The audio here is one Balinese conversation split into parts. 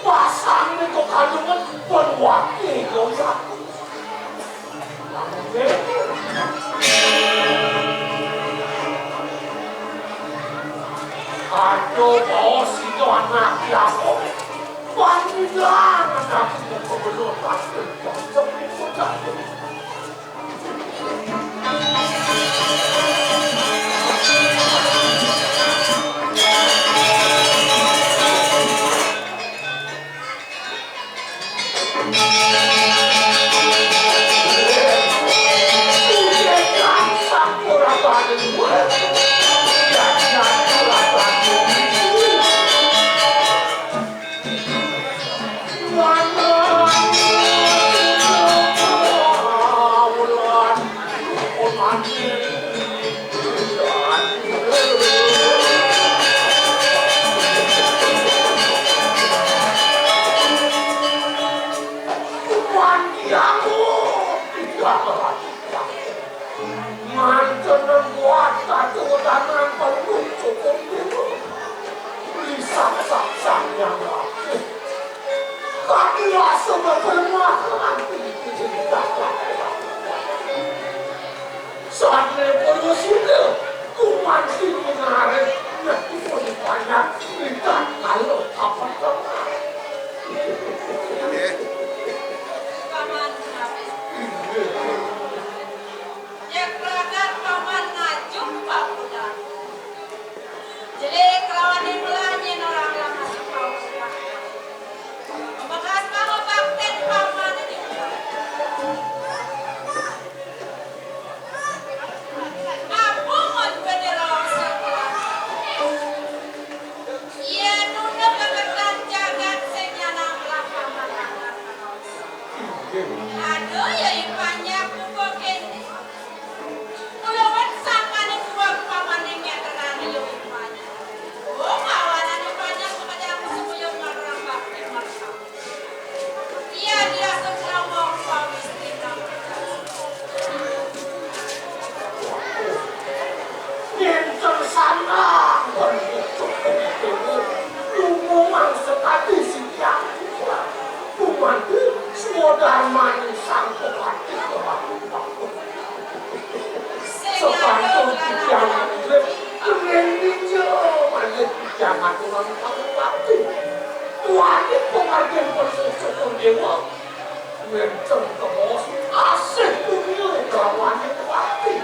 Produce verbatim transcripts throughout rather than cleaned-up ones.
Pasang ning kok kandungan pun wati kok ya. Aduh, bos itu anak ya kok. Panggilan anak itu kebelotan. Manten buat katurunan penuh cukup itu. Beli saksanya lagi. Kami rasa berlemah lagi. Saat lepono sudah kuman sini ngaret. Nah, itu banyak cerita kalau apa-apa. Paman, Jek ragat paman ngajum pamuda. Jelek lawan imblah nyen orang lam ngajum pamuda. Pambekas pangabakten paman di. Apa mun bendera sang. Yen nunduk gegetan jagat sing nyanang lapangan. Aduh, ya ipanyak buka kene. Kula wen sangkane dua pamane ngeterane ya ipanyak. Oh, kawanan ipanyak kemejang semuyung marang bakti marang. Iya, dia setelah wong pawis tindak. Yen tersandang, lumungan sekadi siang. Kumanti, swadarmane sang pepati. Sepantun titiang urip, kening ninja malih titiang aturan pangulati. Tuaning pangargen Persis Syukur Dewa, wenten kemos asih punya kelawaning pati.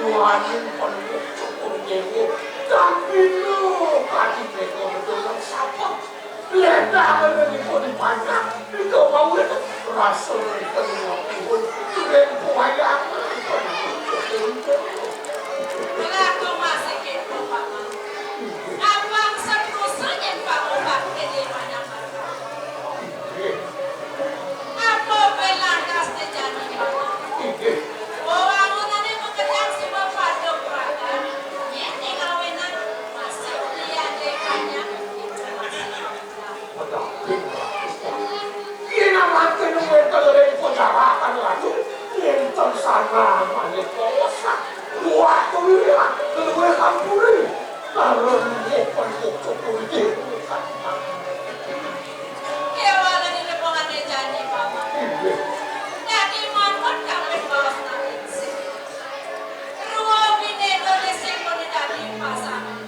Tuaning Persis Syukur Dewa, dan bina kadi mega bedolan sapa. Lendang ngenipun panjang, nika mawit rasa wenten wong pun ring pawayangan. Lha kok masih kepo, Paman? Abang seterusnya nyen Paman bakti di panjang. Nggih. Apa belantas tejani, Paman? Nggih. Wewangunane makejang sebab padha pragan, nyen ning awenan masih liyane panjang. Yen mangkin wénten ring pojarakan ratu, wénten sana malih kosak. Waktu ira luwih ampuri. Karo luwih penduduk kuwi. Kewala dene pengane janji, Paman. Inggih. Dadi manut kabeh baos nanging sing. Ruwa bineda sing kone dadi pasangan.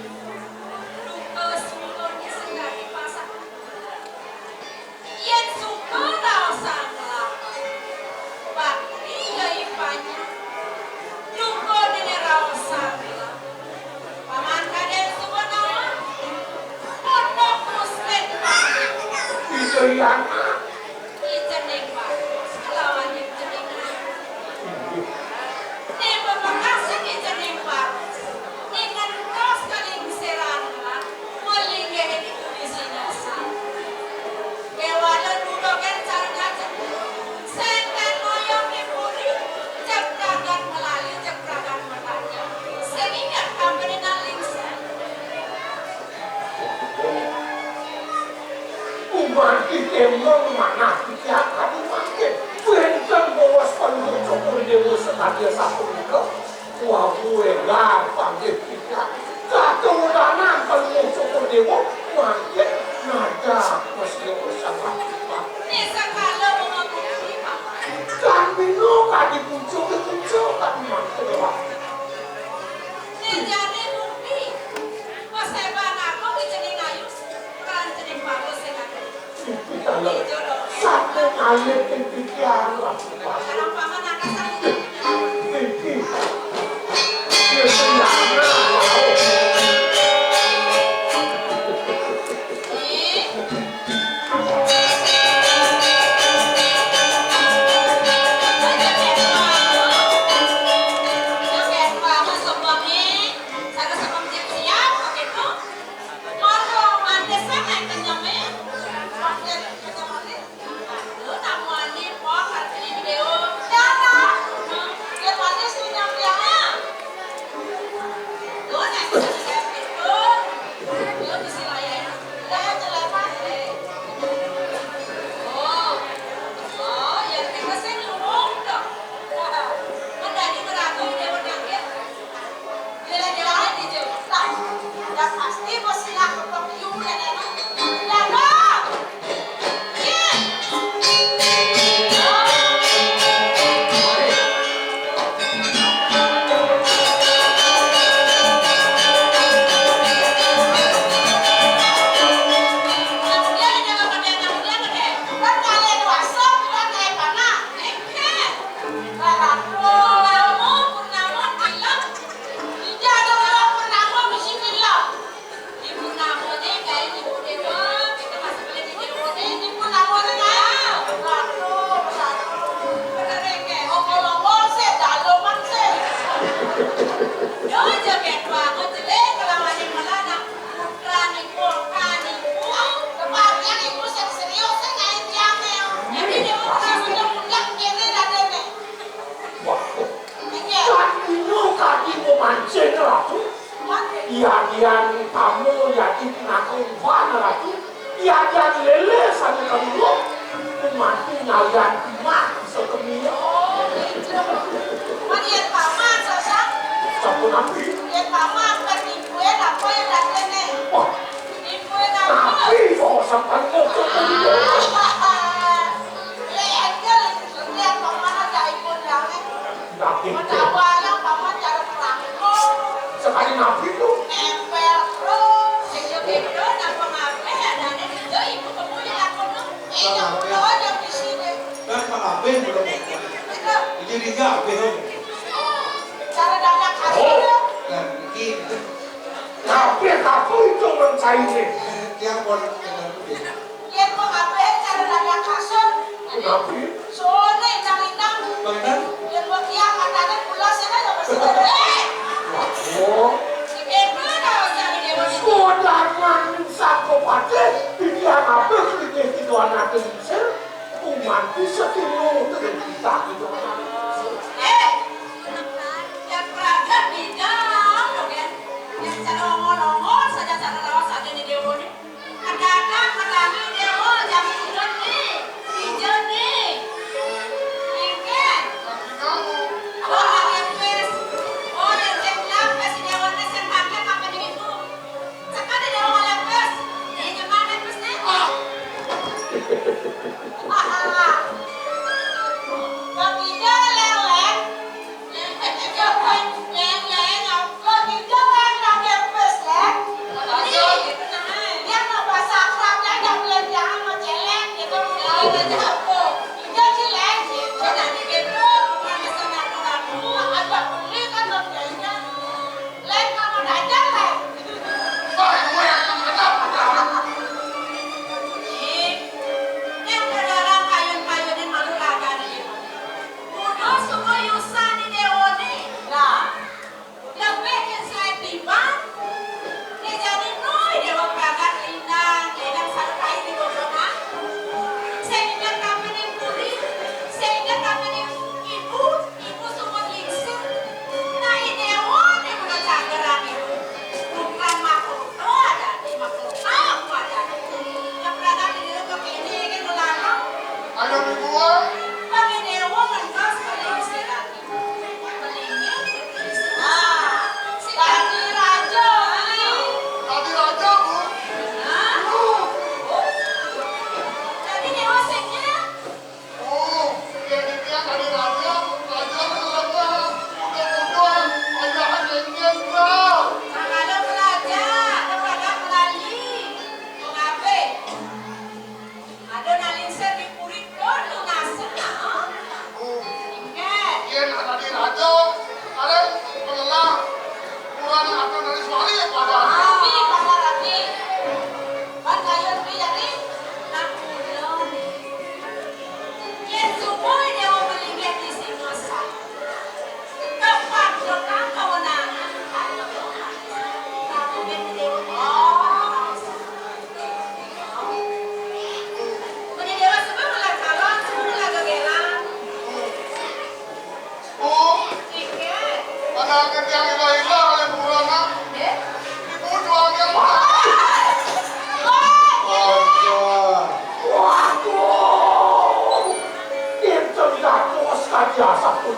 Duka sungkun sing dadi pasangan. Yen suka raosang kelapa, bakti ya ipanya. Duka dene raosang kelapa. Paman kadang suka nawa, pondok muslim. Ida yana. Ijening bagus, kelawan ijening ayu. Ning pepekasing ijening bagus, ning ngentos kalingseran lan malinggih ing puri Sinasa. Kewala dudoken sareng ajeng. Senten moyong ing puri, cepragan melali, cepragan merajang. Sing inget kampene nang lingser. Umargi kemong manah titiang kadi mangkin. Wénten baos Palungguh Cokor Déwa sakadi sapunika. Wau énggal panggih titiang. Katurunan Palungguh Cokor Satu alit ing pikiran. Sekarang paman angkat satu. Iki. Ya, Wah, kan ino kadi memancing, Ratu. Yadian tamu yadi pinaka umpan, Ratu. Yadian lele sane kemuluk, kumantu nyalian timah bisa kemia. Oh, gitu. Cuman yen paman, Sasak. Sampun napi? Yen paman, kan ibuke napa yen datene? Wah, ibuke napa? Napi kok sampai ngocok tadi? Yen engkel, yen paman ada ibu ndane. Napi? Menawa yang paman cara perangko. Sekali napi tu? Nempel terus. Sing yo beda napa ngabeh, adane ibu kemuli lakono. Iya, kula yang di sini. Kan Pak Abeh belum. Itu. Ini Riga Abeh. Oh, cara dagang kasih. Oh. Dan ini. Kabeh kabeh itu mencainya. Tiang pun dengan Abeh. Yen Pak Abeh cara dagang kasur. Napi? Sone indang-indang. Bener. Yen wong tiang matane kula sene ya mesti. Oh. Sing itu dah usah di dewa. Sodangan sangko pate, pikiran apa kelitih itu anak kecil? Kuman bisa tiru dengan kita itu anak kecil. Eh, yang perangkat bidang, loh, kan? Yang cara ngomong-ngomong saja, cara lawas saja di dewa ni. Kadang-kadang petani dewa jam ijo ni, ijo ni. Engken. Oh, angin pes. Oh,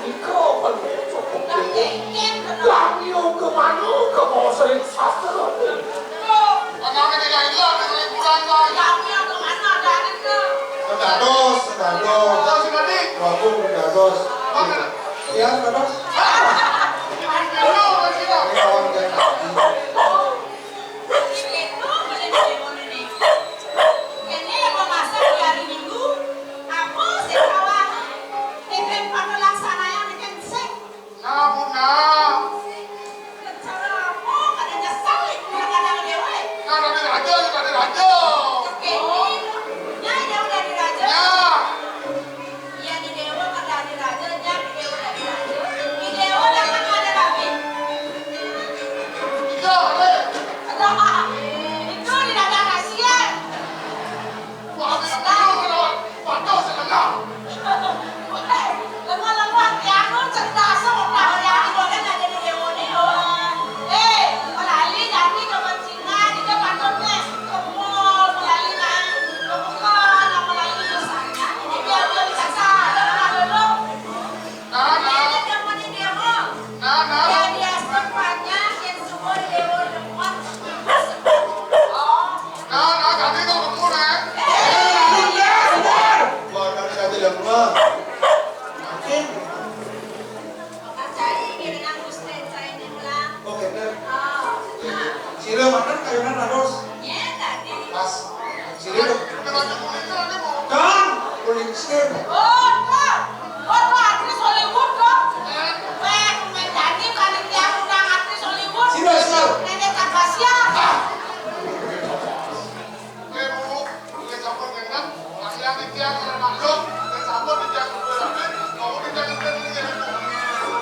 Nika panucuk. Lah, kengken kena. Lah, iya ke mana ke basa sastra ni? Loh. Anak ni dah hilang dari kuburan, Bang. Lah, iya ke mana dah ada ke? Sedados, sedados. Oh, si Madi. Bagus, sedados. Mana? Ya, sedados. Ah. Ini orang dah hilang. Ini orang dah hilang. Oh. Ini tu boleh jadi mana ni? Ini yang memasak di hari Minggu. Apa sih kawan? Dengan pada laksana yang dikensing. Nah, Bunda. Cara apa? Kada nyesal, Bunda, kadang dia, weh. Nah, Raden Raja, Raden Raja. Oke, ini. Nyai dia udah diraja. Ya. Iya, di Dewa kada ada raja, nya di Dewa ada raja. Di Dewa dah kan ada rabi. Iya, eh. Aduh, itu di dalam kasihan. Wah, habis dulu, patuh setengah. Weh, lemah-lemah, tiang pun cerdas, sok dah, ya, boleh nak jadi Dewa ni, oh. Eh, melali jadi ke Cina, kita patut ni ke mall, melali main, ke Mekah, nak melali ke sana. Jadi, biar dia biasa, ada pernah dulu. Nah, nah. Ini dia punya Dewa. Nah, nah. Yang biasa banyak, yang semua Dewa depan. Oh. Nah, nah, tadi kau ketemu, nah. Eh, iya, iya. Wah, tadi saya tidak keluar. Makin. Percaya dia dengan Gusti, saya ini pulang. Oh, benar. Oh, nah. Sila makan kayunan harus. Iya, tadi. Pas. Sila. Kan, kulingsir. Oh, tuh. Oh, tuh, artis Hollywood, tuh. Weh, menjadi balik dia undang artis Hollywood. Sila, sila. Nenek Capasia. Ah. Oke, Bu. Oke, sampun ngenah. Pakaian iki yang kena makhluk. Oke, sampun iki yang kena rapi. Kamu tidak ngerti ini, Bu.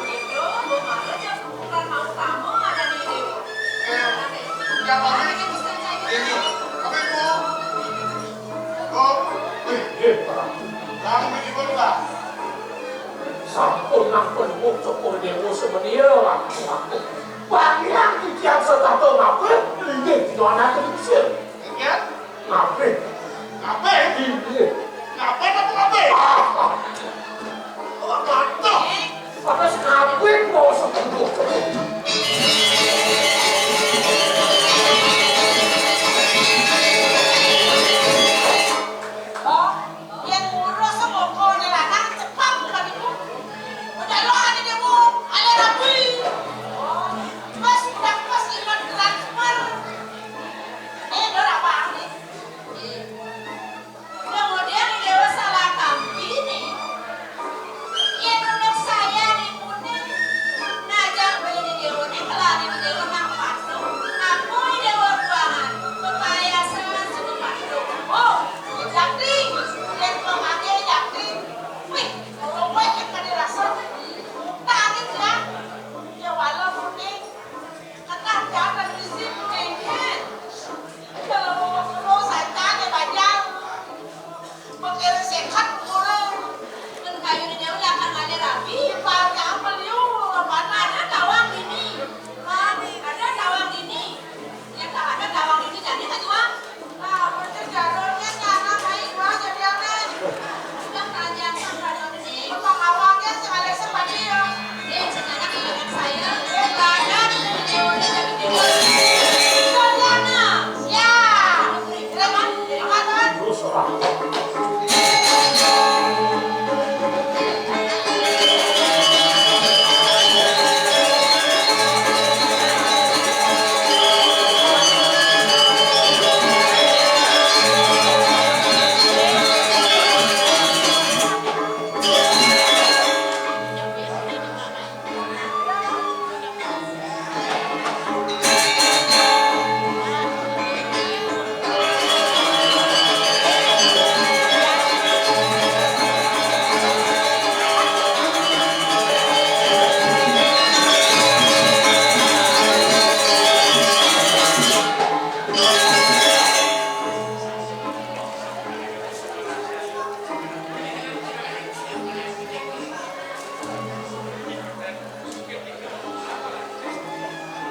Itu, Bu, malah jam bukan mau kamu ada di sini. Oke. Yang kami ini, kami, Bu. Bu. Wih, eh, Pak. Kami di Bogor. Sampun nang pendukung Cokor Dewo sebenarnya, Pak. Bagi yang titiang setata ngapit, linggih di mana terusir. Iya. Ngapit. Ngapit? Iya. Ngapit apa ngapit? Ah. Oh, mantap. Panas ngapit, mau sepuluh. Oh, yang ngurus sama kau ni lanang cepat bukan ibu. Udah lo ada demo, ada rapi. Pas udah pas iman transfer. Eh, lo apa ni? Kemudian Dewa salah kampanye. Yen nunuk saya nipune. Najak beli Dewa ni kelari Dewa nang patung. Aku Dewa Buangan. Bepayasan suku patung. Oh, jakti. Yen pemake jakti. Wih, kalau gue kan kada rasa. Tangis ya. Ya walaupun ni. Kena jalan di sini, kan? Kalau mau terus, saya tanya banyak. Mengkira sehat, kurang. Kan kayu di jauh, ya, kan ada rabi, pakai apa liu? Mana ada tawang ini? Ada tawang ini. Ya, tak ada tawang ini, jadi tak jual.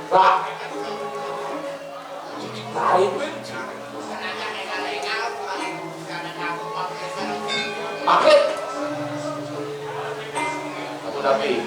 Pak. Lain. Pakai. Aku Tapi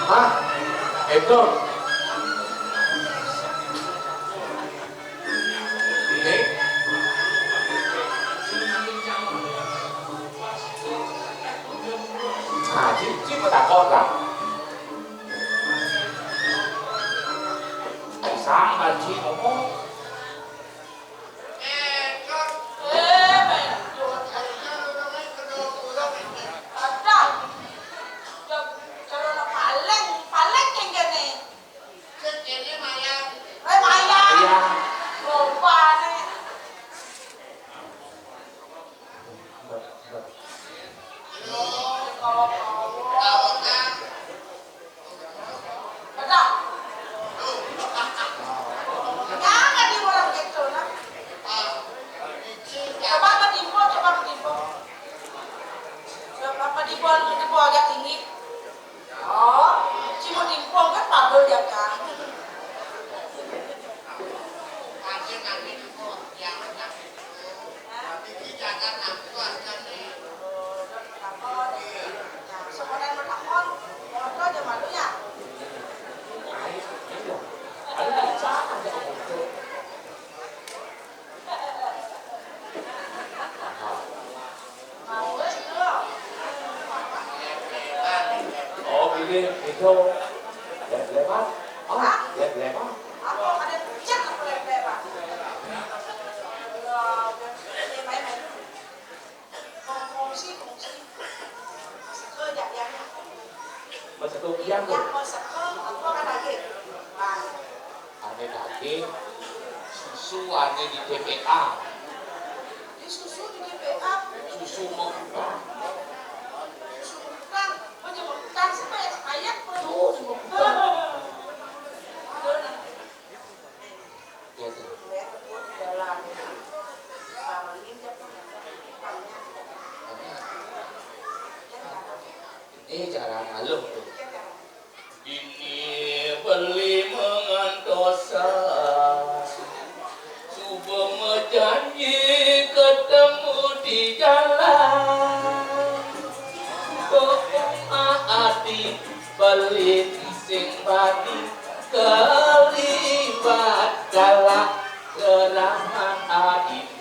Hah? Edon. Ini. Nah, Ci, Ci mau takon lah. Sang, Ci ngomong. Coba ketimpul, coba ketimpul. Coba ketimpul, ketimpul agak tinggi. Oh, cuma timpul kan pagel ya kan? Oh, ini itu. Lebar-lebar. Oh, lebar-lebar. Apa ada cek apa lebar-lebar? Fungsi, fungsi. Maksudnya, yang maksudnya apa kan lagi? Ane daging, susu ane di T P A. Di susu di T P A. Susu mau bukan. Susu mau bukan. Mau jenguk bukan sih, Pak? Ayat perlu. Susu mau bukan. Iya, tuh. Beli mengantosan, suba majanji ketemu di jalan. Doa adi beli sing badi kelibat galak keramat adi.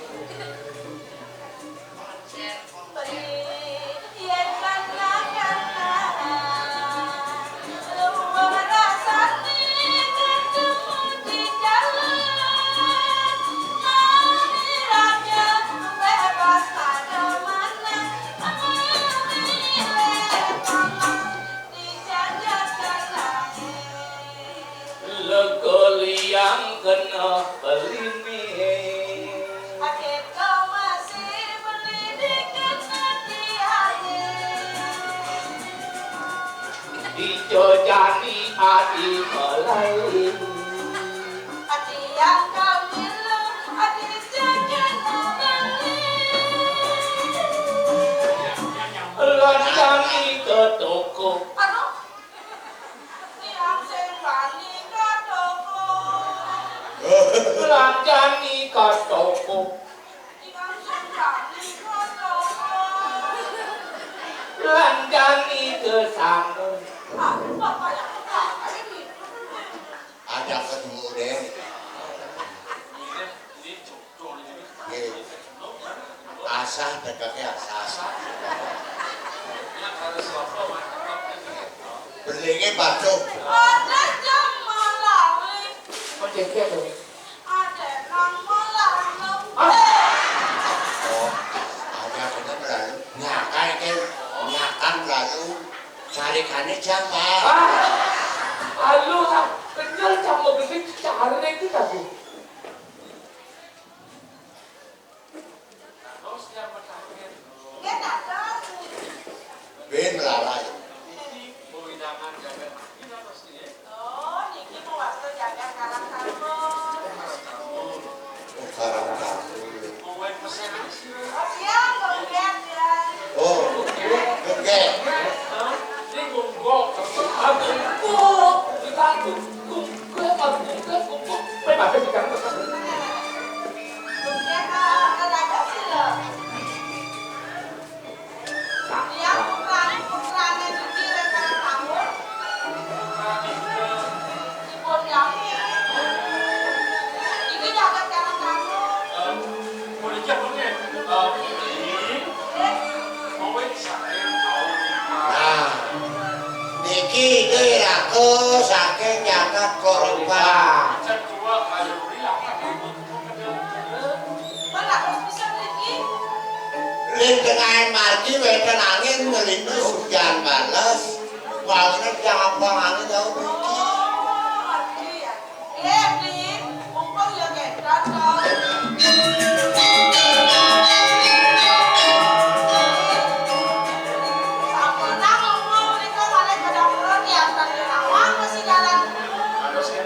Lega liang kena pelini. Kita masih beli dikit hati. Dijo jani adi melali. Adi yang kami lu, adi jangan melali. Lan jani ke toko. Aduh. Tiang sing bani ka toko. Belanjani ka toko. Tiang sing bani ka toko. Belanjani ke sana. Ah, bapak yang tukang, ayo gitu. Ada kedua deh. Nggih. Asah, tegeke asah. Belinge batuk. Ada jam malam. Kok cengkeh to? Ada nang malam. Ah. Oh, ada bener lalu. Nyakal ke, nyakal lalu. Carikane jam, Pak. Ah. Alu, ah, kenyal cang mau gede carik iki aku. Ben larai. Oh, niki mewasta jagat Karang Taruna. Oh, Karang Taruna. Oh, iya, Bang Gek, ya. Oh, Bang Gek. Ini gunggok. Ah, gunggok. Kita gunggok, gunggok, gunggok. Pe, bagus, sekarang. Bang Gek, eh, ada sih, loh. Iya, putrane, putrane niki lek Karang Taruna. Dipun yami. Iki jagat Karang Taruna. Nah, niki Déraga saking jagat Koroban. Ring tengahing margi wénten angin ngelindes ujan bales. Wangine tiyang abang angin dawuh mriki. Nggih, Bli. Mumpung ya kénten to. Sampun nang mumpung mriko malih pada kula diantar nawang masih jalan.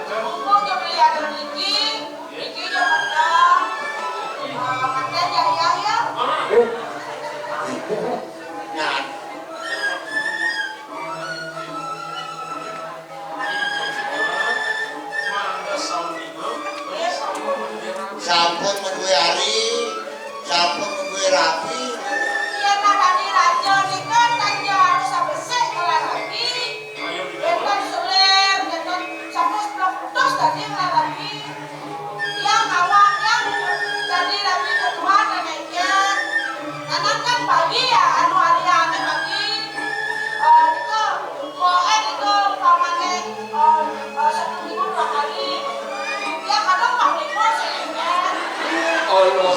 Mumpung ya beli ada niki. Niki ya menang. Ah, manten ya, ya, ya. Eh. Nah. Sampun meduwe ari, sampun meduwe rabi. Yen nadani raja nika, kan ya harus besik olahraga. Wénten selir, wénten sampun sepuluh putus tadi olahraga. Yang awak yang tadi rabi kedua nengeknya. Anak kan pagi ya, anu hari-hari pagi. Eh, nika, pokoke nika umpamane, eh, eh, satu minggu dua kali. Ya, kadang Pak Lima sering. Allah.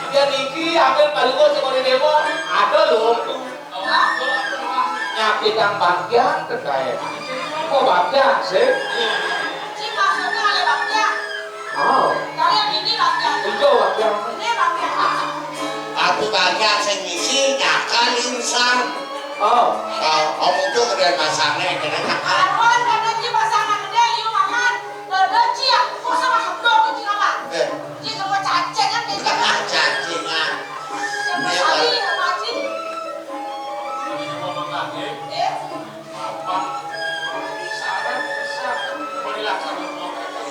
Ya, niki, hampir Pak Lima sing ngene demo, ada lho, Om, tuh. Hah? Nyakitang bagian, tegae. Kok bagian, sih? Sing maksudnya ada bagian. Oh. Kalian ini bagian. Itu bagian. Ini bagian. Aku bagian sing ngisi, nyakal insan. Oh. Oh, om itu gede pasangnya, kena nyakal. Aduh, ada ci pasangan gede, yuk makan. Ada ci, aku sama keblok ke ci kamar. Eh. Ci sama cacingan, kayak gitu. Cacingan. Sama sekali, sama ci. Ini mau makan, ya? Eh. Apa? Saran, saran.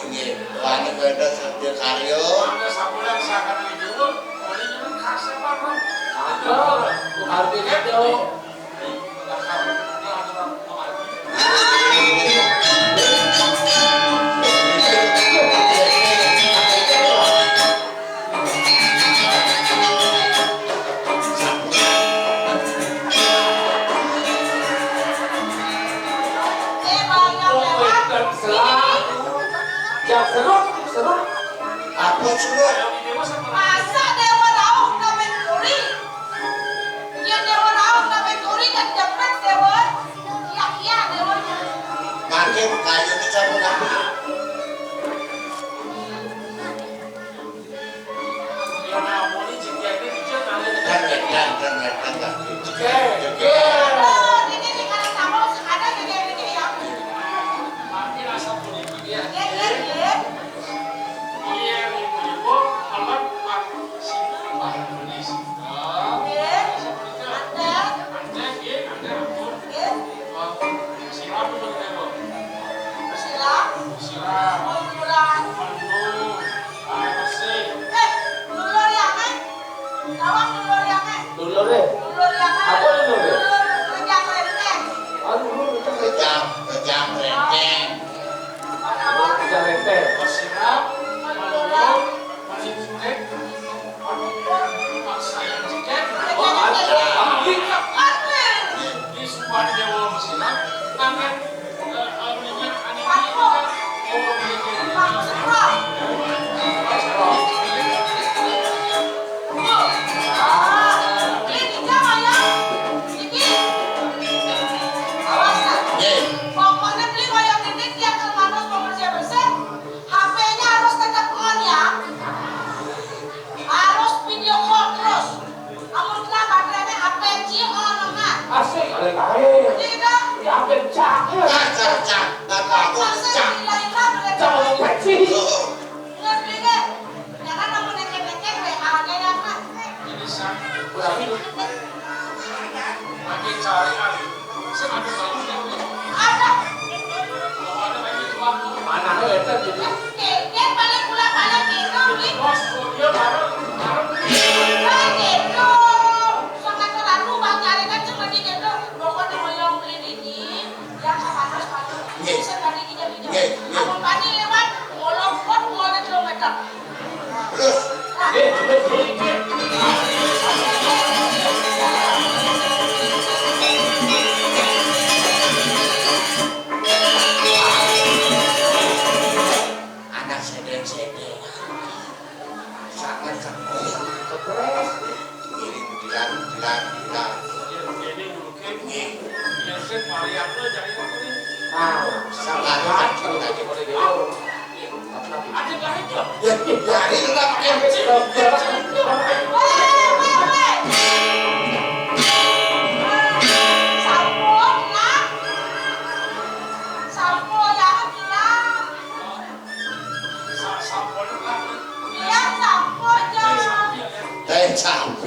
Nggih, wani kula Satya Karya. Mangga sampun sakan Ibu, mriki nyuwun kasepan, Ron. Mangga, Bu Kartini. Eh, bayang lewat. Jam serut, serut. Apa serut? Masa Dewa Rauh kaping kuri? Yen Dewa Rauh kaping kuri kan jepit Dewa. Iya, iya, Dewa. Mangke kayune sampun apa? Dan wedan, dan wedan, dan wedan. Oh, ini nih, kalau sama ada juga ini ya. Iya, iya, iya. Iya, ibu-ibu, melek, Pak. Sini, Pak. Ini sini. Iya. Ada. Ada, iya, ada, ampun. Iya. Siram dulu, Bu. Siram? Siram. Keluluran. Aduh. Air bersih. Eh, dulur ya, Nek? Tawang dulur ya, Nek? Dulur, eh? Dulur ya, Nek? Apa dulur, eh? Dulur, rejang renteng. Aduh, lu rejang renteng. Rejang, rejang renteng. Apa? Rejang renteng. Siram, dulur. Paling jelek, aduh, paksa yang jelek. Oh, ada. Ini, ini sumpah dia bawa ke sini. Tangan, eh, eh, minyak, aneh, ini, kan. Oh, ini, ini, ini. Ah, ini dia, Maya. Ini. Awas, nah. Nggih. Pokoknya beli Maya ini tiap termanus mau bersih-bersih. H P-nya harus tetap on ya. Harus video call terus. Amun kena baterainya H P-nya on, nah. Asik, ada lain. Iya, dah. Ya, H P cak. Nah, cak, cak. Nah, bagus, cak. Jangan lupa sih. Ngerti deh. Jangan kamu ngecek-ngecek W A-nya ya, Mas. Berarti lagi cari, ah. Ada. Mana ada itu? Keke balik pula balik gitu, Bli. Bos, dia bareng, bareng. Nah, gitu. Sangat terlalu, Bang, cari kan cuma di gitu. Pokoknya mau yang beli ini, yang sama terus, Pak. Nggih. Bisa tadi kita pinjam. Nggih, nggih. Amun pani lewat, ngolong kuat dua kilometer. Terus. Anak sedeng-sedeng. Sangat stres. Stres. Ngiring bilang, bilang, bilang. Nggih. Nah, sabar, sabar, sabar. Ya, ya, ini lah, ya. Weh, weh, weh. Sampun, Nak. Sampun, jangan bilang. Iya, sampun, Nak. Teh, sampun.